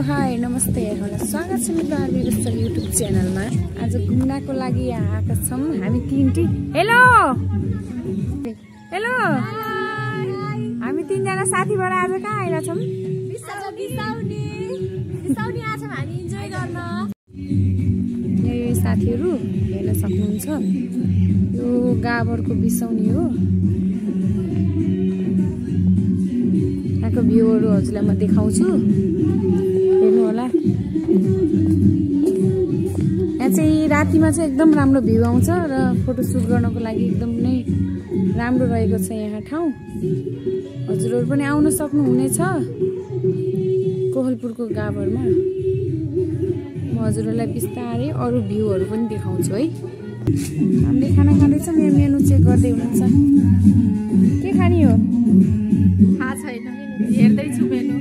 High नमस्ते यहाँलाई स्वागत छ मेरो आरबी युट्युब च्यानलमा। आज घुम्नको लागि यहाँ आएका छौँ हामी तीनटी। हेलो हेलो हामी तीनजना साथी भएर आज कहाँ आएका छौँ? यो साथीहरू हेर्न सक्नुहुन्छ, यो गाभरको बिसाउने हो। यहाँको भ्यूहरू हजुरलाई म देखाउँछु, हेर्नु होला। यहाँ चाहिँ रातिमा चाहिँ एकदम राम्रो भ्यू आउँछ र फोटोसुट गर्नको लागि एकदम नै राम्रो रहेको छ यहाँ ठाउँ। हजुरहरू पनि आउन सक्नुहुनेछ कोहलपुरको गाभरमा। म हजुरहरूलाई बिस्तारै अरू भ्यूहरू पनि देखाउँछु है। हामीले खाना खाँदैछौँ, यहाँ मेनु चेक गर्दै हुनुहुन्छ। के खाने हो थाहा छैन, हेर्दैछु मेनु।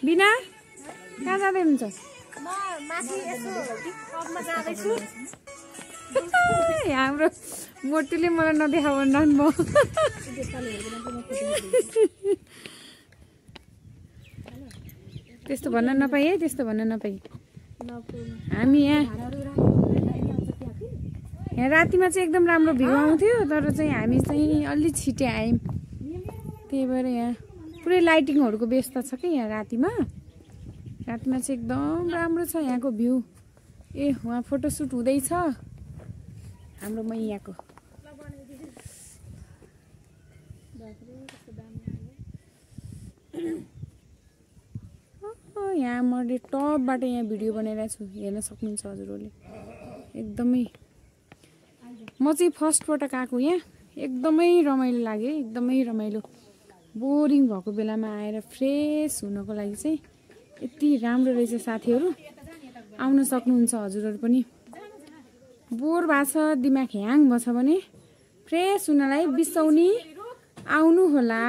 बिना कहाँ जाँदै हुनुहुन्छ? हाम्रो मोटुले मलाई नदेखाउ भन्नु म त्यस्तो भन्न नपाइ है, त्यस्तो भन्न नपाइ। हामी यहाँ रातिमा चाहिँ एकदम राम्रो भ्यू आउँथ्यो, तर चाहिँ हामी चाहिँ अलि छिटै आयौँ। त्यही भएर यहाँ पुरै लाइटिङहरूको व्यवस्था छ कि यहाँ रातिमा चाहिँ एकदम राम्रो छ यहाँको भ्यू। ए वहाँ फोटोसुट हुँदैछ हाम्रो मैयाको। यहाँ मैले टपबाट यहाँ भिडियो बनाइरहेको छु, हेर्न सक्नुहुन्छ हजुरहरूले। एकदमै म चाहिँ फर्स्ट पटक आएको यहाँ, एकदमै रमाइलो लाग्यो, एकदमै रमाइलो। बोरिङ भएको बेलामा आएर फ्रेस हुनको लागि चाहिँ यति राम्रो रहेछ। साथीहरू आउन सक्नुहुन्छ हजुरहरू पनि। बोर भएको छ, दिमाग ह्याङ भएछ भने फ्रेस हुनलाई बिसाउने आउनु होला।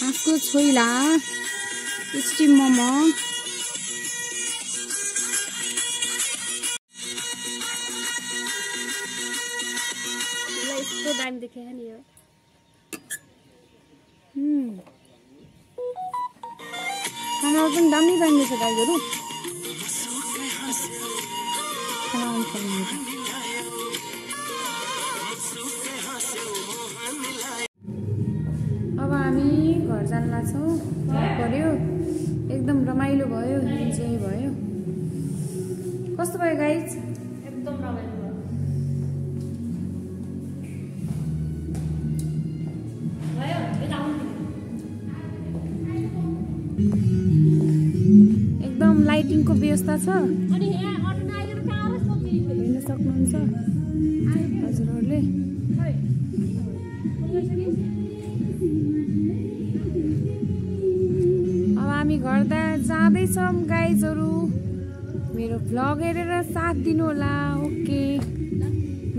हाँसको छोइला स्टिम मोमो, दामी देखेको नि यो। खानाहरू पनि दामी दामी छ दाइजहरू। अब हामी घर जान लाग्छौँ, पर्यो। एकदम रमाइलो भयो, इन्जोय भयो। कस्तो भयो गाइज? एकदम रमाइलो भयो। एकदम लाइटिङको व्यवस्था छ, हेर्न सक्नुहुन्छ हजुरहरूले। अब हामी घर जाँदैछौँ गाइजहरू। मेरो भ्लग हेरेर साथ दिनु होला। ओके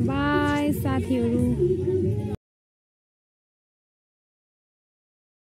बाई साथीहरू।